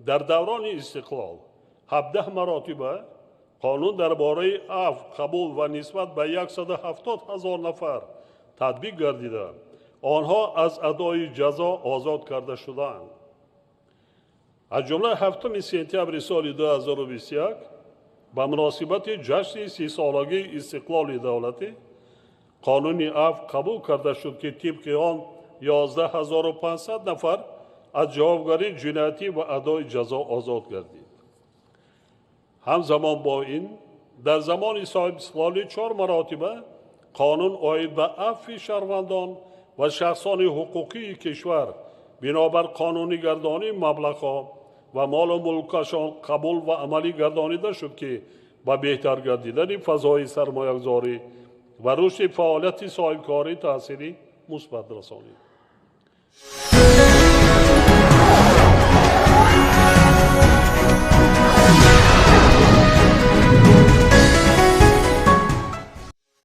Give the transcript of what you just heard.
Дар даврони истиқлол 17 маротиба қонун дар бораи афв қабул ва нисбат ба 170 ҳазор нафар татбиқ гардида, онҳо аз адои ҷазо озод карда шудаанд. Аз ҷумла 7 сентябри соли 2021 ба муносибати ҷашни 30-солагии истиқлоли давлатӣ қонуни афв қабул карда шуд, ки тибқи он 11 500 нафар аз ҷавобгарии ҷиноятӣ ва адои ҷазо озод гардид. Ҳамзамон бо ин, дар замони соҳибистиқлолӣ чор маротиба қонун оид ба афви шаҳрвандон ва шахсони ҳуқуқии кишвар бинобар қонунигардонии маблағҳо ва молу мулкашон қабул ва амалӣ гардонида шуд, ки ба беҳтар гардидани фазои сармоягузорӣ ва рушди фаъолияти соҳибкорӣ таъсири мусбат расонид.